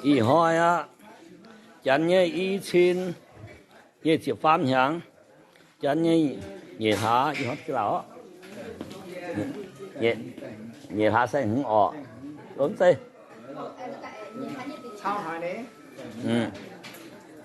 Ih hnoi aqv, janx nyei i cin nyic ziepc faam hnyangx, janx nyei nyeic hlaax, nyeic hlaax saeng-hmz orqc.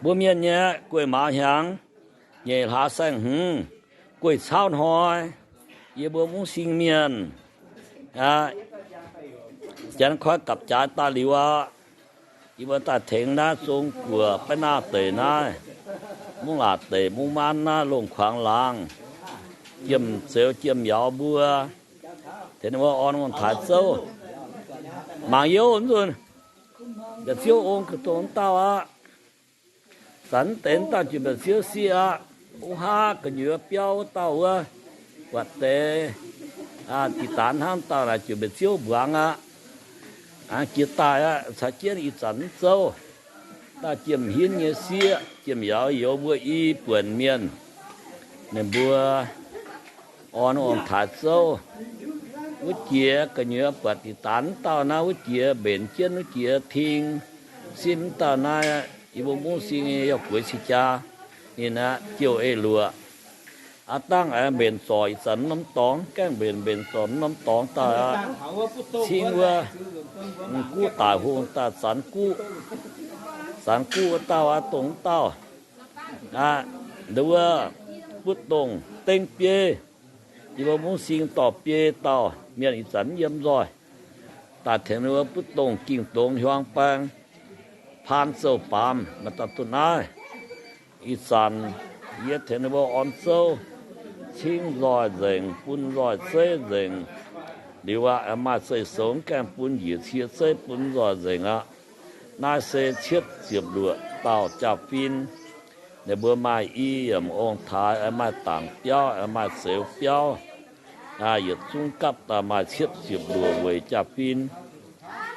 Mbuo mienh nyei gueic maaz hnyangx, nyeic hlaax saeng-hmz, gueic cauv hnoi, yie mbuo mungv sing mienh, janx koi gapv jaaix daaih liuz aqv, yie mbuo daaih tengx naaiv Zong Guoqv, Baiv Naah deic naaiv, Mungv Laac deic, Mungv Maanv naaiv, Longx Kuangx laangz, Jiem Zeux, Jiem Yauz mbuo, tengx ninh mbuo orn ong-taaix zouv. Mangc yie nzunc, mbu'ziev ong ga'dongh dauh aqv. Zanc deix dauh jiex mbu'ziev sieqv aqv. Wuov haav gu'nyuoz biauv wuov dauh wuov, buatc deix diqc daanz hnangv dauh naaic jiex mbu'ziev mbuangz aqv. Jiex daaih aqv, caux jienv ih zanc mv zouv. Dauh Jiem Hinv nyei sieqv, Jiem Yauz youz mbuo i buonc mienh, ninh mbuo orn ong-taaix zouv. Wuov jiex gu'nyuoz buatc diqc daanz dauh naaiv, wuov jiex mbenc jienv wuov jiex ting simv dauh naaiv, yie mbuo mungv sing nyei yauh gueix cing jaa, ninh aqv jouh eix luoqc. Aav dangh aengx mbenc zorc ih zanc norm dorngx, gaengh mbenc mbenc zorc norm dorngx daaih aqv. Cingv wuov guv daic hungh daaih zanx guv, zanx guv wuov dauh aqv, dongh wuov dauh aqv, nduov wuov butv dongh dengv biei. Yie mbuo mungv sing dorh biei dauh mienh ih zanc mv yiem nzoih, daaih tengx ninh mbuo butv dongh ging dongz hiuang baeng, paan zouv baamz maaih dauh duqv naaiv. Ih zanc yie tengx ninh mbuo orn zouv, cingv nzoih nzengc, bun nzoih zeiv nzengc. Liuz aqv, aengx maaih zeih soux gaengh bun njiec cie zeiv bun nzoih nzengc aqv. Naaiv se cietv ziepc luoqc dauh jaa-fin. Ninh mbuo maaih i yiemc ong-taaix, aengx maaih dangc biauv, aengx maaih zeux biauv. Yietc zungv gapv daaih maaih cietv ziepc luoqc weic jaa-fin.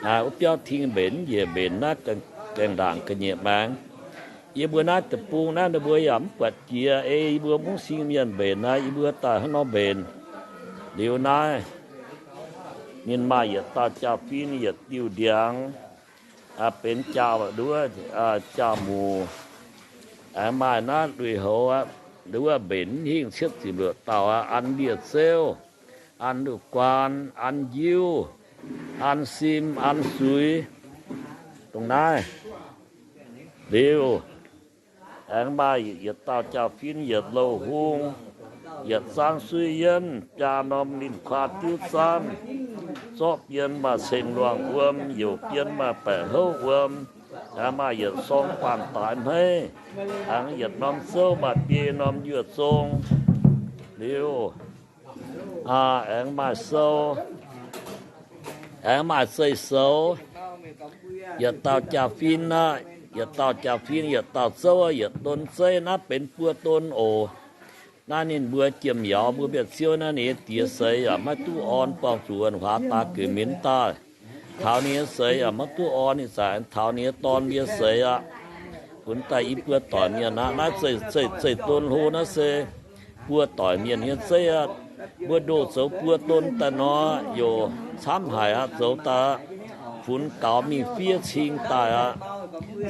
Wuov biauv ting mbenc njiec mbenc naaiv gaengh ndaangc ga'nyiec maengx. Yie mbuo naaiv deic-bung naaiv ninh mbuo yaac mv buatc jiex, ei yie mbuo mungv sing mienh mbenc naaiv, yie mbuo daaih hnangv nor mbenc. Liuz naaiv ninh maaih yietc dauh jaa-fin yietc diuh ndiangx, benx jaa, nduov, jaa-muc. Aengx maaih naaiv lui-houx aqv, nduov, mbenc mv hingh cietv ziepc luoqc dauh aqv, an ndie-zeuv, an nduqc guaan, an njiuv, an sim, an suix, dongh naaiv. Liuz aengx maaih yietc dauh jaa-fin yietc louh hung, yietc zaanv suiv yienv, biaa norm linh kuaa diuv zaanv, zorqv bien maaih ceng luangh wuom, youc bien maaih baeqc houv wuom, aengx maaih yietc sorng baanh daaix hmeiv, aengx yietc norm zouv maaih biei norm yuoz zong. Liuz aengx maaih sou, aengx maaih zeih soux. Yietc dauh jaa-fin aqv, yietc dauh jaa-fin, yietc dauh zouv, yietc don zeiv, naaiv benx buo don oc. Naaiv ninh mbuo jiem-yauz mbuo mbienv ziouv naaiv, ninh nyei diex seix yaac maiv duqv orn, buangh zuqc wuonh huaax daaih gux minv daaih. Taux ninh nyei seix yaac maiv duqv orn, ninh zaqc taux ninh nyei dorn ndie seix aqv. Funx daaih i buo doic mienh aqv. Naaiv zeih, zeih, zeih don hlo naaiv se buo doic mienh nyei zeiv aqv. Mbuo ndoh zoux buo don daaih nor, yaac camv haic aqv. Zoux daaih funx gaux mingh fiev cing daaih aqv.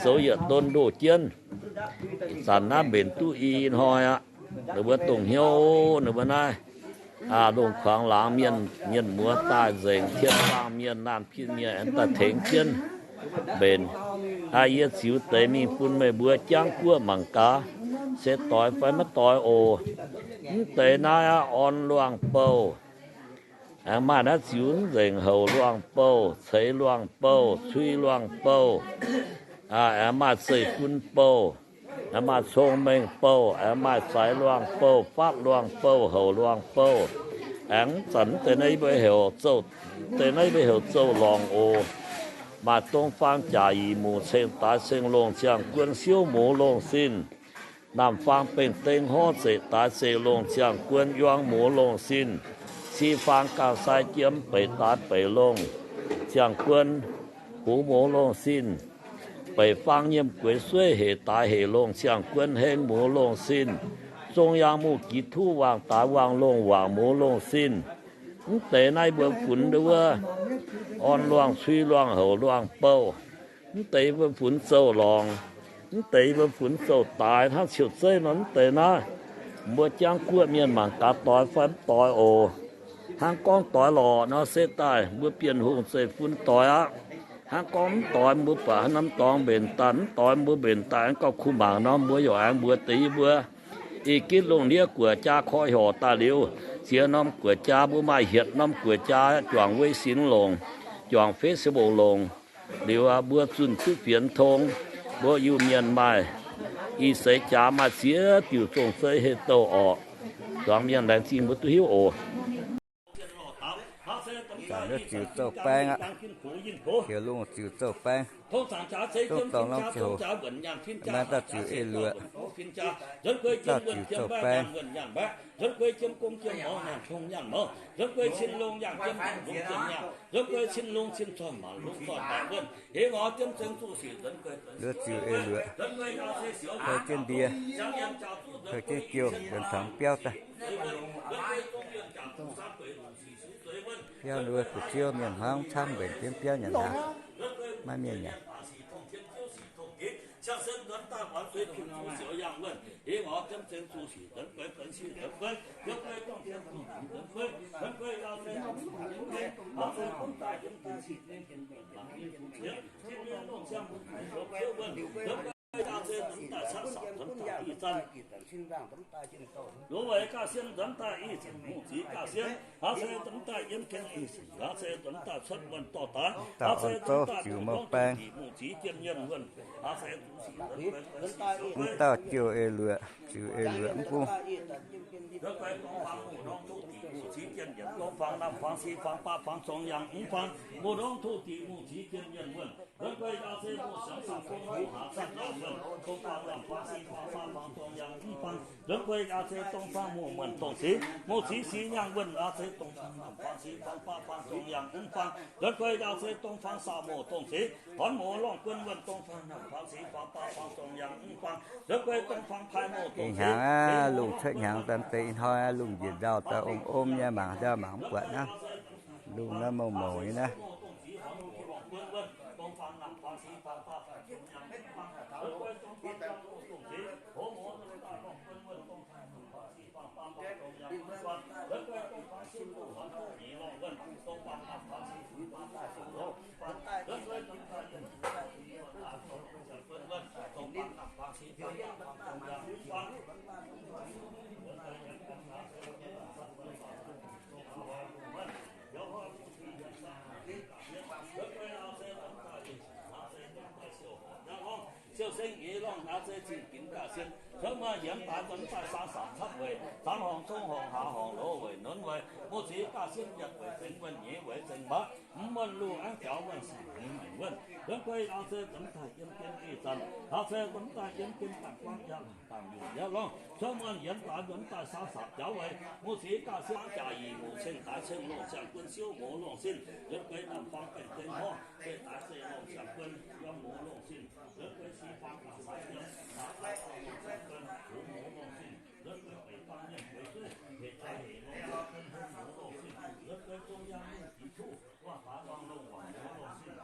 Zoux yietc don ndoh jienv. Ih zanc naaiv mbenc duqv i hnoi aqv. Ninh mbuo dongh hnyouv ninh mbuo naaiv, longx kuangx laangz mienh, mienh muoz daaih nzengc, tien baamh mienh, laanh pin mienh aengx daaih tengx jienv mbenc. Yie ziux deix mingh bun meih mbuo jangv guoqv mangc gaax, se doix fai maiv doix oc. Mv deix naaiv aqv, orn luangh bouh, aengx maaih naaiv ziux nzengc, houc luangh bouh, ceix luangh bouh, cui luangh bouh, aengx maaih zeiv-fun bouh, aengx maaih cong-mengh bouh, aengx maaih zaix luangh bouh, faatv luangh bouh, houc luangh bouh. Aengx zanc deix naaiv mbuo heuc zouv, deix naaiv mbuo heuc zouv lorngc oc. Maaih dong faang jaax yic muc ceng daaix ceng longh ziangh guon siouv muoz longh sin. Naamh faang bengh deng horv zeqc daaix zeqc longh ziangh guon yuang muoz longh sin. Si faang gaang sai jiem beic daaix beic longh ziangh guon hux muoz longh sin. Beic faang nyiemh gueix sueiv hec daaix hec longh ziangh guon heng muoz longh sin. Zong yaang muh gix tuv waangh daaix waangh longh waangh muoz longh sin. Mv deix naaiv mbuo funx nduov orn luangh cui luangh houc luangh bouh. Mv deix mbuo funx zouv lorngc, mv deix mbuo funx zouv daaix hnangv ciouv zeiv nor mv deix naaiv. Mbuo Jangv guoqv mienh mangc gaax doix fai mv doix oc. Hnangv gorngv doix lorqc nor se daaih mbuo Bienh Hungh zeiv-fun doix aqv. Hnangv gorngv mv doix mbuo buatc haaix norm dorngx mbenc daaih, mv doix mbuo mbenc daaih aengx gauh kuh mangc nor, mbuo yaac aengx mbuox deix mbuo, ih gitv lungh ndiev guoqv-jaa korv-horc daaih liuz, ziex norm guoqv-jaa mbuo maaih hietc norm guoqv-jaa juangc wei sinx longc, juangc Facebook longc. Liuz mbuo zunh duqv fienx tong, mbuo Iu-Mienh maaih ih seix jaax maaih ziex diuc zong-zei heh douh orqc. Zuangx mienh laengz zingh mbuo duqv hiuv oc. Zanc wuov ziux zouv baeng aqv. Ziux lungh ziux zouv baeng. Zouv dorngh norm ziouc, maaih dauh ziux eix luoqc, dauh ziux zouv baeng. Luov ziux eix luoqc, heuc jienv ndie, heuc jienv jouh, mbuo taux biauv daaih. Biauv nduov fu'jueiv mienh hmuangv camv mbenc jienv biauv nyanc hnaangx, maiv mienh nyanc. Loz-weic gauh sien nzuonx daaih ih zanc mungh ziqc gauh sien, hnangv se nzuonx daaih yiem gen ih zanc, hnangv se nzuonx daaih cuotv wuonh dorh daaih, hnangv se nzuonx daaih mbuo gorngv dongh dic mungh ziqc jien mienh wuonh, hnangv se zuqc sic nzuonx daaih. Mv dauh jouh eix luoqc, ziux eix luoqc mv bung. Nzuonx guei dongh faang mbu'ndongx tov dic mungh ziqc jien yietc, dongh faang naamh faang six faang baav faang zorng yaangh mv faang, mbu'ndongx tov dic mungh ziqc jien mienh wuonh. Nzuonx guei yaac se mbuo siangx saah fong mbuo haax zanc nyaanh wuonh, dongh faang naamh faang six faang baav faang zorng yaangh mv faang. Nzuonx guei yaac se dongh faang mungh muonc dongh sic, mungh ziqc sic nyaanh wuonh yaac se dongh faang naamh faang six faang baav faang zorng yaangh mv faang. Nzuonx guei yaac se dongh faang saah mouh dongh sic, horn mouz lorngh guon wuonh dongh faang naamh faang six faang baav faang zorng yaangh mv faang. Nzuonx guei dongh faang paaiv mouh dongh sic, hnyangx aqv, lungh cuotv hnyangx daaih deix ih hnoi aqv, lungh njiec ndau daaih om om nyei, mangc ndau mangc mv buatc naaiv. Lungh naaiv mouh mouc nyei naaiv. Siou-seng nyei lorngh naav zei zingh ginx gaax sien, cuotv muonh yienx daaix nzuonx daaih saang-saapc camv weic, zaangv horngc, zong horngc, haax horngc, loz weic, nonx weic, mouh ziqc gaax sien, yietc weic zengx wuonh, nyeic weic zengx mbaav, mv muonh luh aengx biaux muonh sic nyei maengc wuonh. Nzuonx guei yaac se nzuonx daaih yiem gen ih zanc, yaac se nzuonx daaih yiem gen dangh guangv yaac dangh nyungc yaac lorngh, cuotv muonh yienx daaix nzuonx daaih saang-saapc jauv weic, mouh ziqc gaax sien jaax yie mouz ceng daaix ceng longh siang-guon siouv mouz longh sin, nzuonx guei naamh faang gaengh dengv horv, se daaix se longh siang-guon yiem mouz longh sin.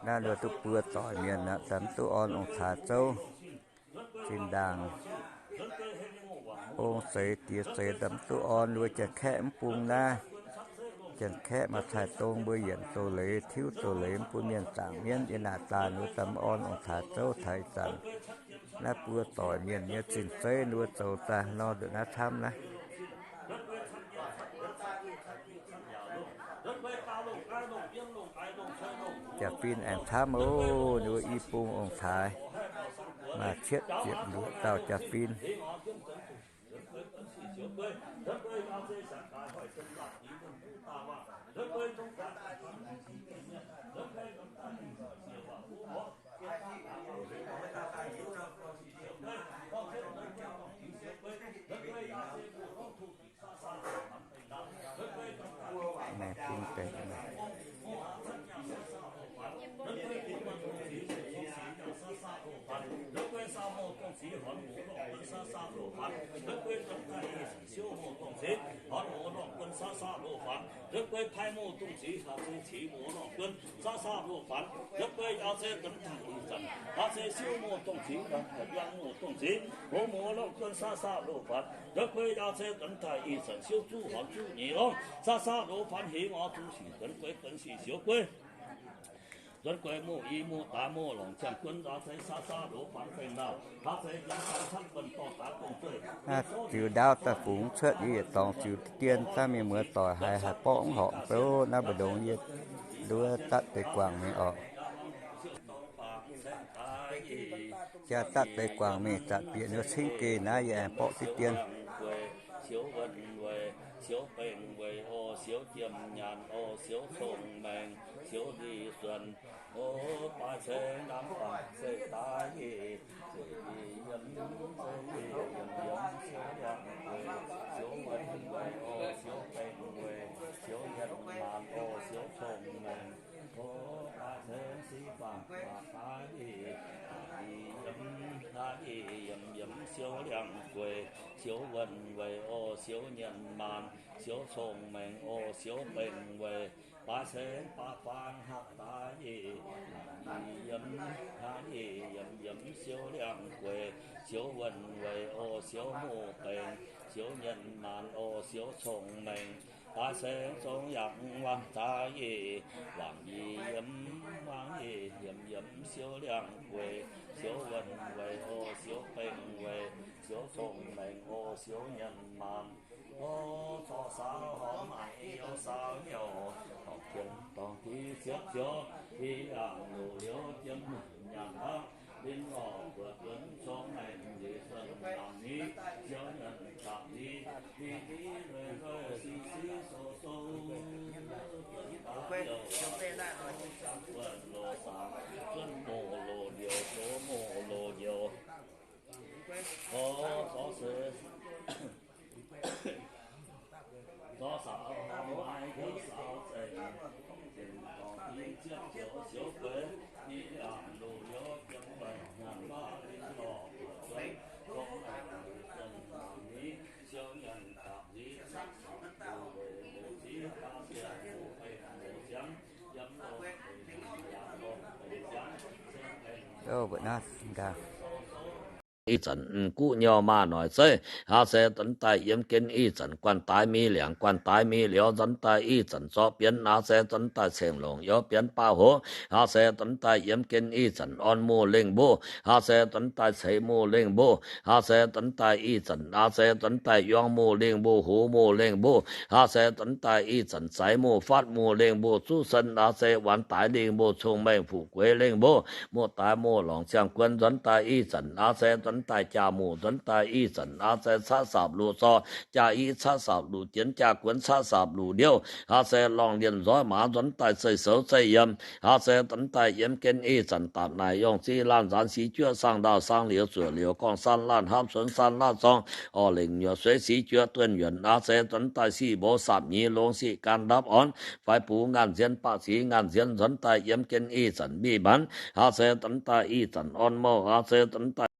Naaiv nduov duqv buo doic mienh aqv, daaih mv duqv orn ong-taaix zouv. Zinh ndaangc ong zeix diex zeix daaih mv duqv orn, nduov Janx-Kaeqv mv bung naaiv. Janx-Kaeqv maaih Taiv-Dong mbuo yienc doz-leiz, tiuv doz-leiz mv bun mienh zaangc mienv yiem naaic daaih, nduov daaih mv orn ong-taaix zouv taux ih zanc. Naaiv buo doic mienh nyei zinh zeiv nduov zoux daaih nor nduqc naaiv camv naaiv. Jaa-fin aengx camv oc, nduov i bung ong-taaix maaih cietv ziepc luoqc dauh jaa-fin. Maengx bung deix. Yaac se duqv daaih ih zanc, aav se siouv muoz-doic cingx, yangh muoz-doic cingx, hoz muoz-longh guon saav saah loz-fanx. Nzuonx gueix yaac se duqv daaih ih zanc siouv zuqc hormz zuqc nyei longx, saav saah loz-fanx hingx oix zuqc sic nzuonx gueix guon sic siouv gueix. Nzuonx gueix muoz-i muoz-daaix muoz-longc ziangh guon nzaax se saav saah loz-fanx fengx naauh, aav se yiem daaih caqv buonc dorh daaix dongh zueih. Ziux ndaauv daaih fungx cuotv yie yietc dorngx ziux dien, daaih mienh muoz doic haiz haih borqv mv horpc beu naaiv mbu'ndongx yie nduov zatv deix guangc mingh orqc. Jaa zatv deix guangc mingh, zatc bieqc nduov cingv geh naaiv yie aengx borqv diqv dien. Siouv wuonh weic, siouv bengh weic oc, siouv jiem nyaanh oc, siouv cong-mengh, siouv hli suonc oc, baaix ceng ndaamv baac se daaih yie, se yie yiem, se yie yiem, yiem siouv liangx weic, siouv wuonh weic oc, siouv bengh weic, siouv nyaanh maanc oc, siouv cong-mengh oc, baaix ceng sic baac baac daaih yie, yie yiem, daaih yie yiem, yiem siouv liangx weic, siouv wuonh weic oc, siouv nyaanh maanc, siouv cong-mengh oc, siouv bengh weic, baaix ceng baac faang haav daaih yie, yie yiem, daaih yie yiem, yiem siouv liangx weic, siouv wuonh weic oc, siouv muoz-bengh, siouv nyaanh maanc oc, siouv cong-mengh, baaix ceng zong yangh wangc daaih yie, wangc yie yiem, wangc yie yiem, yiem siouv liangx weic, siouv wuonh weic oc, siouv bengh weic, siouv cong-mengh oc, siouv nyaanh maanc oc, zorqv saauv hormx maaih youz saauv hnyouv, dorngc jiem dorngc div ziepc ziouv, div yangh loz-liouv jiem nyaanh hnangv, linh lorh buoqc buonv cong-mengh nziex zuonc laangc ni, ziouv nyanc dapc ni, div div lueiz lueiz sic sic soqv soqv, buonv daaih liouh, buonv loz saangc, zuonv moz loz njoux, zoux moz loz njoux. Oc, zorqv se, zorqv saauv hormx maaih youz saauv zengc, zengc dorngc div ziepc ziouv siouv gueix, div yangh loz-liouv jiem nyaanh hnangv, linh lorh buoqc zuonv cong-mengh nziex zuonc laangc ni, ziouv nyanc dapc ni, caqv saauv loz weic mouz ziv, daav ziangh mouz bengh mouz ziangv, yiem loz bengh yangh loz bengh ziangv, ceng bengh Ih zanc guqv nyouh maah noic zeiv, aav se duqv daaih yiem gen ih zanc guanh daaix mi liangc, guanh daaix mi liouh nzuonx daaih ih zanc zorqv bienv, aav se duqv daaih ceng longc youz bienv baav hoz, aav se duqv daaih yiem gen ih zanc orn muoz-lengh mbuov, aav se duqv daaih ceix muoz-lengh mbuov, aav se duqv daaih ih zanc, aav se duqv daaih yuang muoz-lengh mbuov, hoz muoz-lengh mbuov, aav se duqv daaih ih zanc zaaix muoz, fatv muoz-lengh mbuov, zuqv sen, aav se waanc daaix lingh mbuov, cong-mengh fuqv gueix lengh mbuov, muoz-daaix muoz-longc ziangh guon nzuonx daaih ih zanc, aav se duqv daaih jaa muoz nzuonx daaih ih zanc, aav se caqv saapc luqc zorqv, jaa i caqv saapc luqc jienv, jaa guonx caqv saapc luqc ndiouv, aav se lorngh lienh nzoiv maaz nzuonx daaih zeih soux zeih yiem, aav se duqv daaih yiem gen ih zanc dapc naaic yongh zih laanh nzaanx sic juoqv saang ndaauh saang liuz zuoqc liuz gorngv saan laanh hapv cuonx saan laanh zorng, orv lengc nyuoqc sueiv sic juoqv duonh yuonc, aav se duqv daaih sic mboz saapc nyeiz longx sic gan ndapv orn, faix bux ngaanc nzien baqv sic ngaanc nzien nzuonx daaih yiem gen ih zanc mbiv maanc, aav se duqv daaih ih zanc orn mouh, aav se duqv daaih